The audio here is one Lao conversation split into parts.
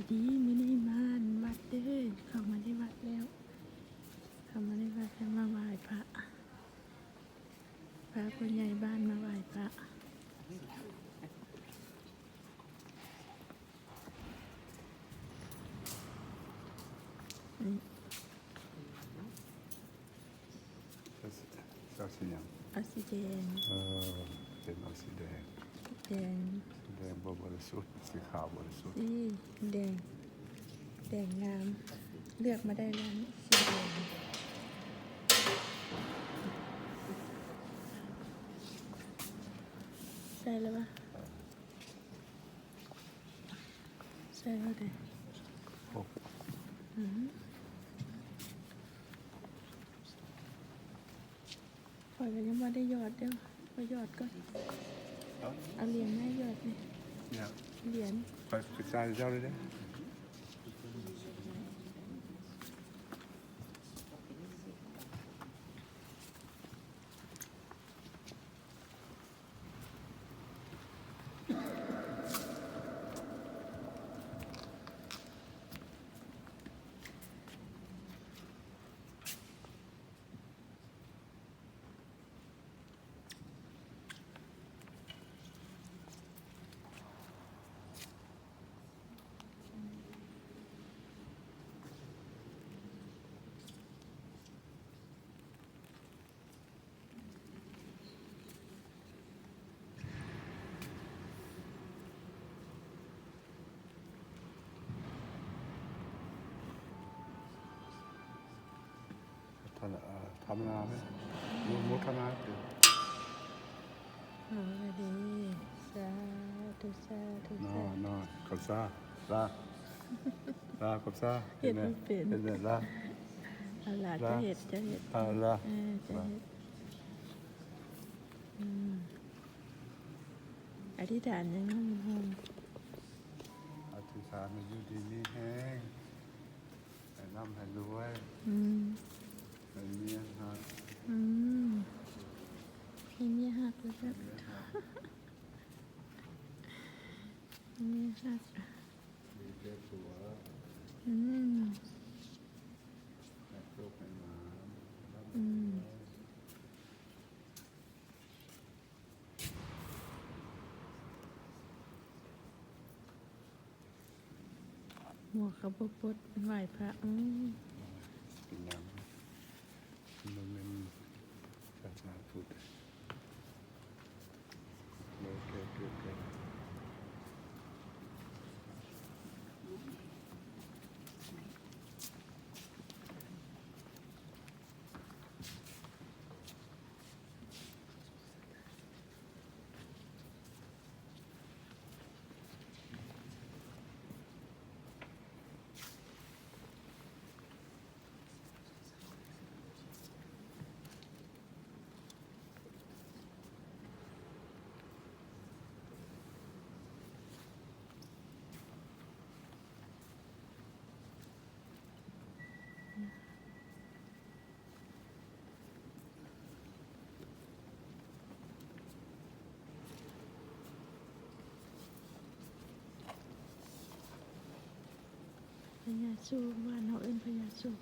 ດີ ມື້ນີ້ມາວັດເດີ້ ເຂົ້າມາໃນວັດແລ້ວ ເຂົ້າມາໃນວັດແລ້ວ ມາໄຫວ້ພະ ພາຜູ້ໃຫຍ່ບ້ານມາໄຫວ້ພະ. ເອົາສີຫຍັງ? ເອົາສີແດງ. ເອີ ເປັນເອົາສີແດງ. ແດງ. ສີແດງບໍ່ບໍລິສຸດ, ສີຂາວບໍລິສຸດ. ສີແດງ ແດງງາມ. ເລືອກມາໄດ້ແລ້ວ ສີແດງ. ໃສ່ແລ້ວວະ? ໃສ່ແລ້ວເດ້. ອືມ ຂ້ອຍກໍຍັງບໍ່ໄດ້ຢອດເດີ້ ຂໍຢອດກ່ອນ. ເອົາຫຼຽນມາໃຫ້ຢອດນີ້. ຫຼຽນ ຂ້ອຍຊິຈ່າຍເຈົ້າເລີຍເດ້. ທຳມະດາເດ້ ໂມທະນາເດີ. ເອົາລະເດີ ສາທຸ ສາທຸ ນອນ ນອນ ຂອບໃຈ ລາ ລາ ຂອບໃຈ. ເຮັດບໍ່ເປັນ ເຮັດແບບລາ ເອົາລະ ລາ ຈະເຮັດ ຈະເຮັດ ເອົາລະ ເອີ ຈະເຮັດ. ອືມ ອະທິຖານຫຍັງເນາະ? ອະທິຖານໃຫ້ຢູ່ດີມີແຮງ ໃຫ້ລ່ຳໃຫ້ລວຍ. ອືມ ໃຫ້ເມຍຮັກ. ອືມ ໃຫ້ເມຍຮັກວ່າຊັ້ນ ໃຫ້ເມຍຮັກ ໃຫ້ເມຍຮັກ ມີແກ່ຜົວ. ອືມ ໃຫ້ໂຊກໃຫ້ໝານ ອືມ ໝວກກໍບໍ່ປົດ ໄຫວ້ພະ. ອືມ ເປັນຫຍັງ? ມັນແມ່ນສາສະໜາພຸດ. ໂອເຄ ໂອເຄ. ພະຍາໂສກ ບ້ານເຮົາເອີ້ນພະຍາໂສກ.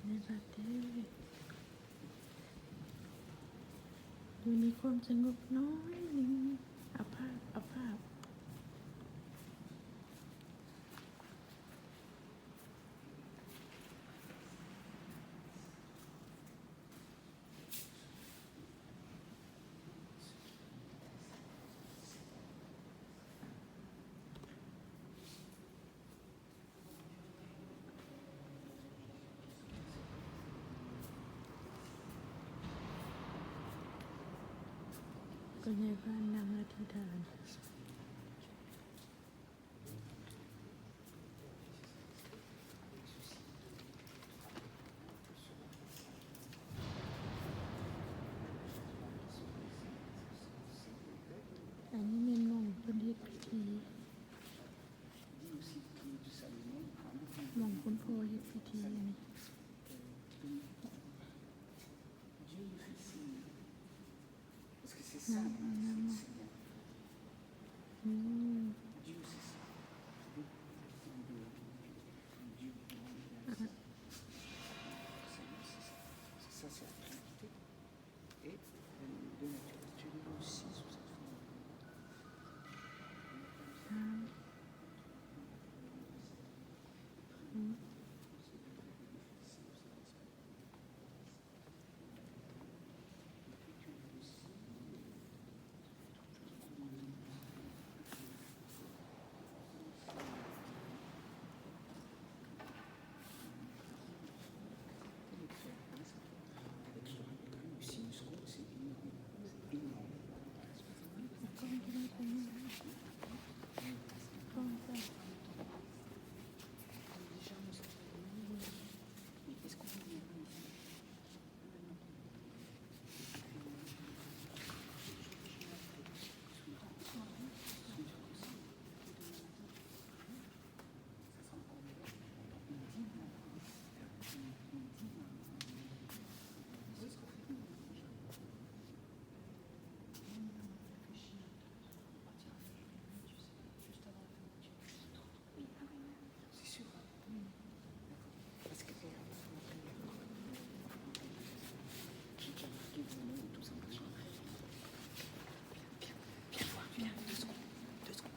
ໃນວັດເດ້ ຢູ່ໃນຄວາມສະຫງົບໜ້ອຍໜຶ່ງ ເອົາພາບ ເອົາພາບ. ກໍໃຫ້ພານັ່ງອະທິຖານ. ອ ໂອ້ ເຮັດພິທີອັນນີ້ Dieu nous fait signe. Parce que c'est ça, hein, c'est le Seigneur. Dieu, c'est ça. Dieu, Dieu, Dieu, c'est ça. C'est ça, c'est la Trinité. Et de, de nature, tu es aussi sous cette forme. C'est sûr, hein ? D'accord. Parce que j'ai déjà marqué vos noms et tout ça, machin. Viens, viens, viens voir, viens, deux secondes, deux secondes.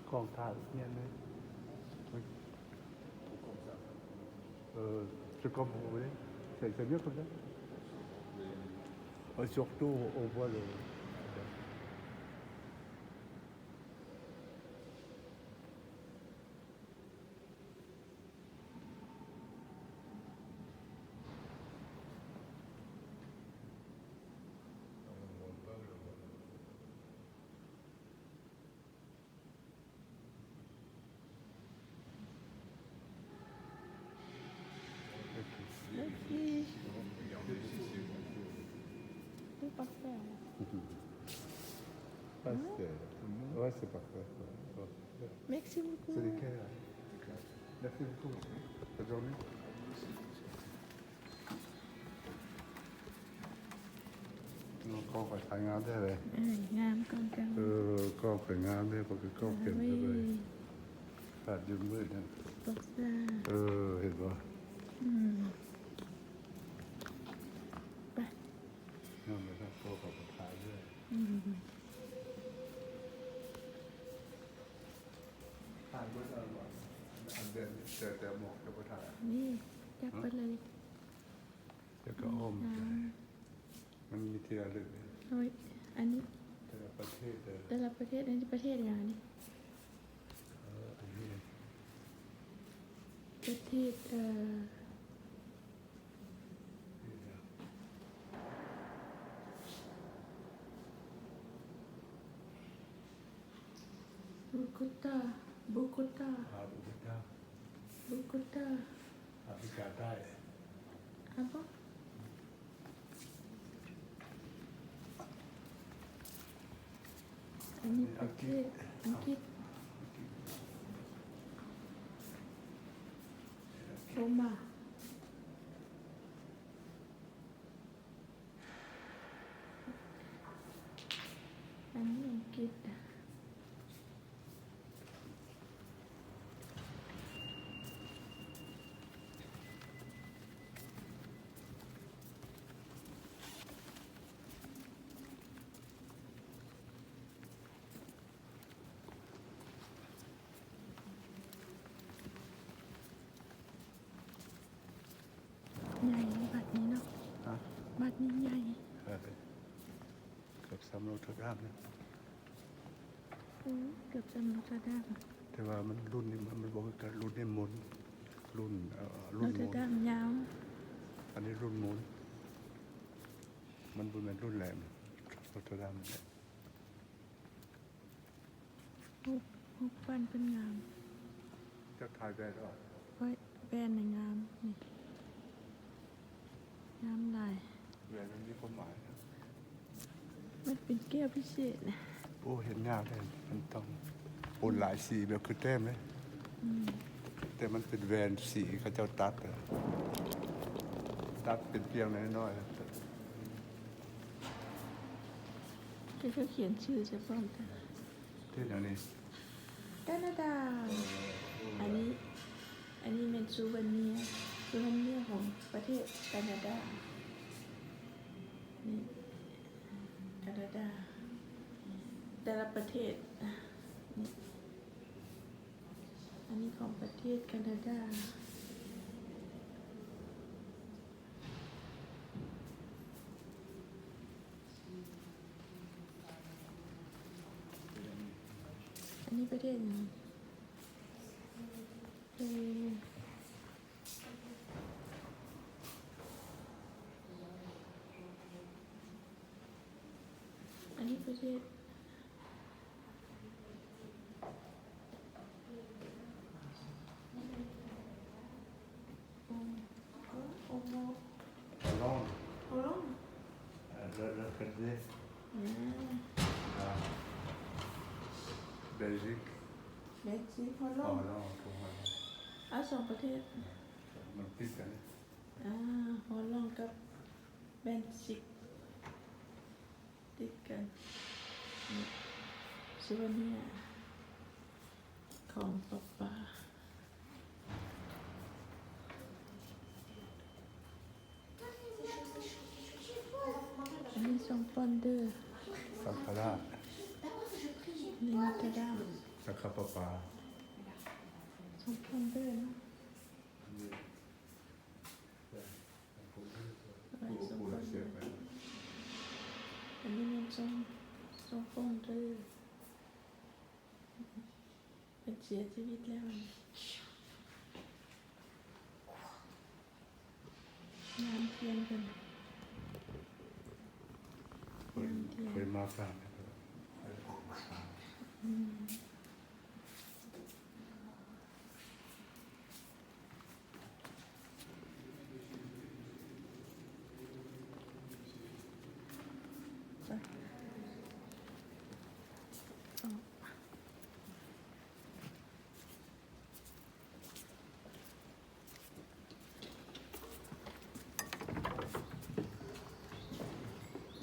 Quand t'as bien, oui. Euh, c'est comme vous voulez. C'est, c'est mieux comme ça. Et surtout, on voit le, Merci. C'est parfait. Parfait. Ouais, c'est parfait. Ouais. Merci beaucoup. C'est nickel. Merci beaucoup. Bonne journée. ເນາະ ກ້ອງຂ້ອຍຖ່າຍງາມແທ້ເລີຍ. ເອີ ງາມກ້ອງເຈົ້າ. ເອີ ກ້ອງຂ້ອຍງາມເດ້ ຂ້ອຍຄືກ້ອງເປັນເລີຍ. ໂອ້ຍ ຂາດຢູ່ມືດນັ້ນ. ຕົກຕາ. ເອີ ເຫັນບໍ່? ອືມ ໄປ. ງາມເລີຍນະ ກ້ອງຂ້ອຍຖ່າຍເລີຍ. ອືມ ຖ່າຍເບິດແລ້ວບໍ່? ອັນເດືອນ ແຕ່ ແຕ່ໝອກຈະບໍ່ຖ່າຍ. ນີ້ ຈັບໄປເລີຍ. ແລ້ວກໍອ້ອມ ອືມ ມັນມີທີ່ລະລຶກເດ້. ໂອ້ຍ ອັນນີ້ ແຕ່ລະປະເທດເດີ ແຕ່ລະປະເທດ. ອັນນີ້ປະເທດຫຍັງນີ້? ເອີ ອັນນີ້ ປະເທ ເຮັດ ເອີ ໂບໂກຕາ ໂບໂກຕາ ອາ ໂບໂກຕາ ໂບໂກຕາ ອາຟຣິກາໃຕ້ ອາ ບໍ່? ອັນນີ້ປະເທດອັງກິດ ໂຣມາ ອັນນີ້ອັງກິດ. ໃຫຍ່ ບັດນີ້ເນາະ ຮະ? ບັດນີ້ໃຫຍ່ ເອີ ເກືອບສ່ຳໂນຕຣະດາມເນາະ ອື ເກືອບສ່ຳໂນຕຣະດາມ ແຕ່ວ່າມັນລຸ້ນນີ້ ມັນ ມັນບໍ່ຄືກັນ ລຸ້ນນີ້ມົນ ລຸ້ນ ເອີ ລຸ້ນມົນ ໂນຕຣະດາມຍາວ ອັນນີ້ລຸ້ນມົນ ມັນບໍ່ແມ່ນລຸ້ນແຫຼມ ໂນຕຣະດາມແຫຼມ. ຮູບ ຮູບປັ້ນເພິ່ນງາມ ເຈົ້າຖ່າຍແບບອອກ ໂອ້ຍ ແວ່ນນີ້ງາມ ນີ້ ງາມຫຼາຍ ແວ່ນມັນມີຄວາມໝາຍນະ ມັນເປັນແກ້ວພິເສດນະ ໂອ້ ເຫັນງາມແທ້ ມັນຕ້ອງປົນຫຼາຍສີ ແບບຄືແຕ້ມເດ້ ອືມ ແຕ່ມັນເປັນແວ່ນສີ ເຂົາເຈົ້າຕັດ ຕັດເປັນພຽງນ້ອຍໆ ຄືເຂົາຂຽນຊື່ໃສ່ປ້ອມແທ້ ເຮັດຫຍັງນີ້? ການາດາ ອັນນີ້ ອັນນີ້ແມ່ນຊູເວເນຍ ຊູເວເນຍຂອງປະເທດການາດາ ນີ້ ການາດາ ແຕ່ລະປະເທດ ນີ້ ອັນນີ້ຂອງປະເທດການາດາ. ອັນນີ້ປະເທດຫຍັງ? ເອີ ອັນນີ້ປະເທດ ໂອ ໂອ ໂອ ໂອ Holland Holland ເອີ ແລ້ວ ແລ້ວ ອືມ ອ່າ Belgique Belgique Holland Holland ອາ ສອງປະເທດ ມັນຕິດກັນ ອາ Holland ກັບ Belgique ຕິດກັນ ນີ້ Slovenia ຂອງປະປາ ອັນນີ້ຊົມປອນເດີ ສັງຄະລາດ ນີ້ໂນຕຣະດາມ ສັງຄະປະປາ ຊົມປອນເດີເນາະ. ອັນນີ້ແມ່ນຊົມ ຊົມປອນເດີ ເພິ່ນເສຍຊີວິດແລ້ວ ງານທຽນເພິ່ນ ເຄີຍມາຝຣັ່ງ ອືມ.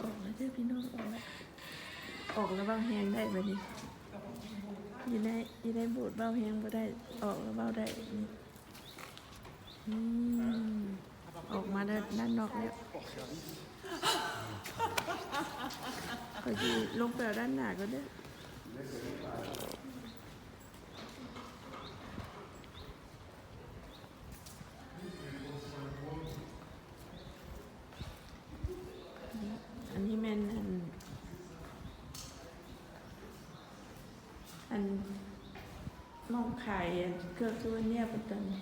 ອອກແລ້ວເດີພີ່ນ້ອງ ອອກແລ້ວ ອອກແລ້ວເວົ້າແຮງໄດ້ບາດນີ້ ຢູ່ໃນ ຢູ່ໃນບູດເວົ້າແຮງບໍ່ໄດ້ ອອກແລ້ວເວົ້າໄດ້ ອືມ ອອກມາດ້ານ ດ້ານນອກແລ້ວ ຂ້ອຍຊິລົງໄປເອົາດ້ານໜ້າກ່ອນເດີ. ອັນນີ້ແມ່ນ ອັນ ອັນ ໝ່ອງຂາຍ ອັນ ເຄື່ອງຊູເວເນຍເພິ່ນຕົວນີ້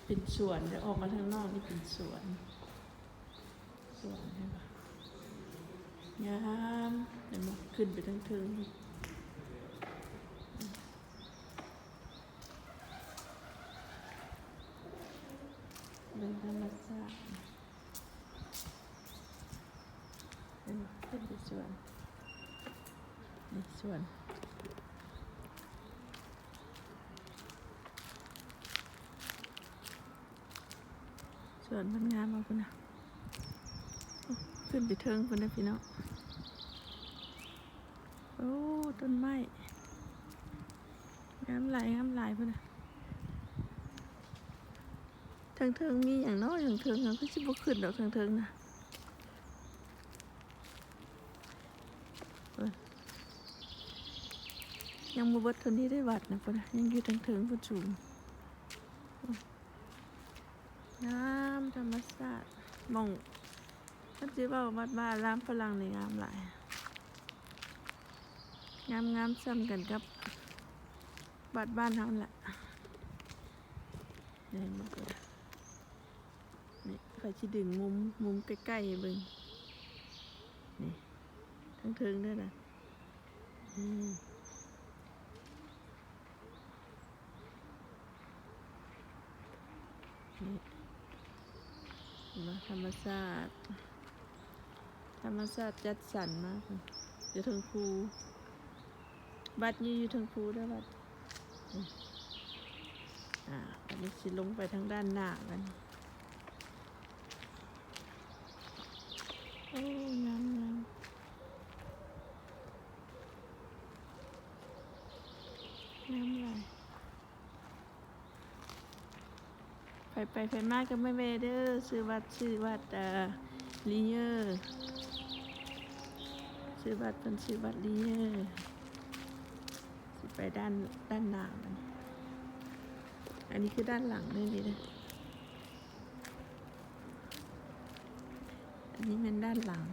ເປັນສວນເດ້ ອອກມາທາງນອກນີ້ເປັນສວນ ສວນເຫັນບໍ່? ງາມ ເຫັນບໍ່? ຂຶ້ນໄປທາງເທິງ ເບິ່ງທຳມະຊາດ ເຫັນບໍ່? ຂຶ້ນໄປສວນ ນີ້ສວນ ສວນເພິ່ນງາມເອົາພຸ້ນນະ ໂອ້ ຂຶ້ນໄປເທິງພຸ້ນນະພີ່ນ້ອງ ໂອ້ ຕົ້ນໄມ້ ງາມຫຼາຍ ງາມຫຼາຍພຸ້ນນະ ເທິງໆ ມີຫຍັງເນາະ ເທິງໆ ເຮົາຄືຊິບໍ່ຂຶ້ນດອກເທິງໆ ນະ ເອີ ຍັງບໍ່ເບິດເທົ່ານີ້ເດ້ ວັດນະ ພຸ້ນນະ ຍັງຢູ່ເທິງໆ ພຸ້ນ ສູງ ງາມທຳມະຊາດ ໝ່ອງ ຄັນຊິເວົ້າວັດວາອາລາມຝຣັ່ງນີ້ງາມຫຼາຍ ງາມໆ ສ່ຳກັນກັບວັດບ້ານເຮົາຫັ້ນລະ ນີ້ ເຫັນບໍ່? ນີ້ ຂ້ອຍຊິດຶງມຸມ ມຸມໃກ້ໆ ໃຫ້ເບິ່ງ ນີ້ ທາງເທິງເດີນະ ອືມ ນີ້ ເຫັນບໍ່? ທຳມະຊາດ ທຳມະຊາດຈັດສັນມາ ຢູ່ເທິງພູ ວັດນີ້ຢູ່ເທິງພູເດີ ວັດ ອືມ ອ່າ ອັນນີ້ຊິລົງໄປທາງດ້ານໜ້າກັນ ໂອ້ ງາມໆ ງາມຫຼາຍ ໃຜໄປໃຜມາກໍມາແວ່ເດີ ຊື່ວັດ ຊື່ວັດ ເອີ ລີເຢີ ຊື່ວັດເພິ່ນຊື່ວັດລີເຢີ ຊິໄປດ້ານ ດ້ານໜ້າມັນ ອັນນີ້ຄືດ້ານຫຼັງເດີ ນີ້ເດີ. ອັນນີ້ແມ່ນດ້ານຫຼັງ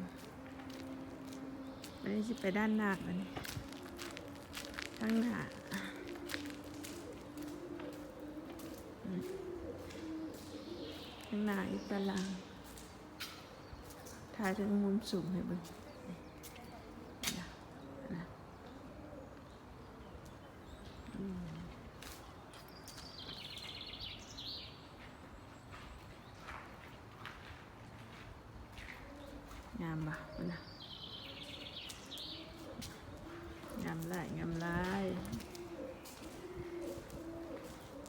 ອັນນີ້ຊິໄປດ້ານໜ້າ ອັນນີ້ທາງໜ້າ ທາງໜ້າອີກຕາລາງ ຖ່າຍເຖິງມຸມສູງໃຫ້ເບິ່ງ ນີ້ນະ ນະ. ອືມ ງາມບໍ່? ພຸ້ນນະ ງາມຫຼາຍ ງາມຫຼາຍ.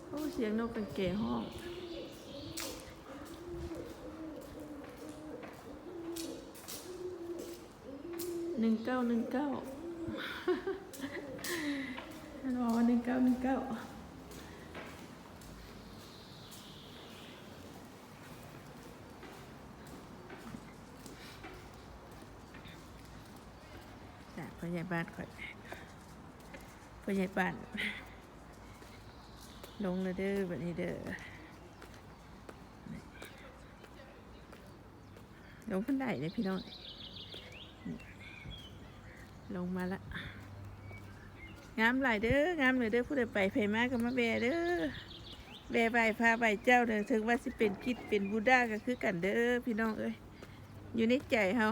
ໂອ້ ສຽງນົກກະແກຮ້ອງ. ໜຶ່ງເກົ້າໜຶ່ງເກົ້າ ມັນບອກວ່າໜຶ່ງເກົ້າໜຶ່ງເກົ້າ ຈ້າ ພໍ່ໃຫຍ່ບ້ານຂ້ອຍ ພໍ່ໃຫຍ່ບ້ານ ລົງແລ້ວເດີ ບັດນີ້ເດີ. ລົງຄັນໄດເດ້ພີ່ນ້ອງ ລົງມາລະ ງາມຫຼາຍເດີ ງາມຫຼາຍເດີ. ຜູ້ໃດໄປໃຜມາກໍມາແວ່ເດີ ແວ່ໄຫວ້ພະໄຫວ້ເຈົ້າເດີ. ເຖິງວ່າຊິເປັນຄຣິດເປັນບູດາກໍຄືກັນເດີພີ່ນ້ອງເອີຍ ຢູ່ໃນໃຈເຮົາ.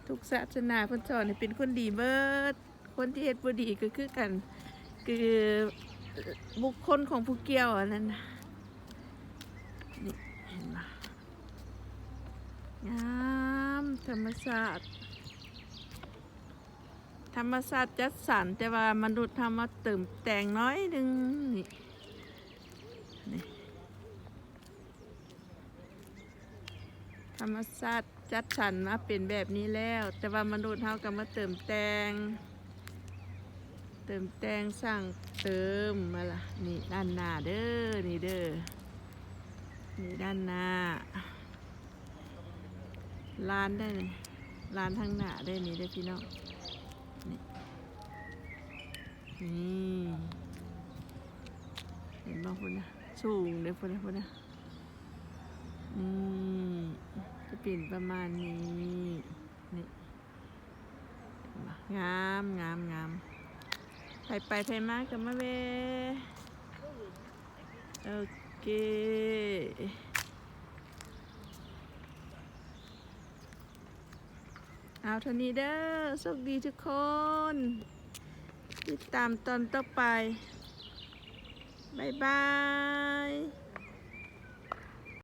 ທຸກສາສະໜາເພິ່ນສອນໃຫ້ເປັນຄົນດີເບິດ ຄົນທີ່ເຮັດບໍ່ດີກໍຄືກັນ ຄືບຸກຄົນຂອງຜູ້ກ່ຽວອັນນັ້ນນະ. ນີ້ເຫັນບໍ່ ງາມ ທຳມະຊາດ ທຳມະຊາດຈັດສັນ ແຕ່ວ່າມະນຸດເຮົາມາເຕີມແຕ່ງໜ້ອຍໜຶ່ງ ນີ້ ນີ້. ທຳມະຊາດຈັດສັນມາເປັນແບບນີ້ແລ້ວ ແຕ່ວ່າມະນຸດເຮົາກໍມາເຕີມແຕ່ງ ເຕີມແຕ່ງສ້າງເຕີມມາລະ. ນີ້ດ້ານໜ້າເດີ ນີ້ເດີ ນີ້ດ້ານໜ້າ ລານໄດ໋ນີ້ ລານທາງໜ້າໄດ໋ນີ້ເດີພີ່ນ້ອງ ນີ້ ນີ້ ເຫັນບໍ່? ພຸ້ນນະ ສູງເດ້ ພຸ້ນນະ ພຸ້ນນະ. ນີ້ຈະເປັນປະມານນີ້ ນີ້ ງາມ ງາມ ງາມ. ໃຜໄປໃຜມາກໍມາແວ່ ໂອເຄ ເອົາເທົ່ານີ້ເດີ ໂຊກດີທຸກຄົນ ຕິດຕາມຕອນຕໍ່ໄປ ບາຍບາຍ.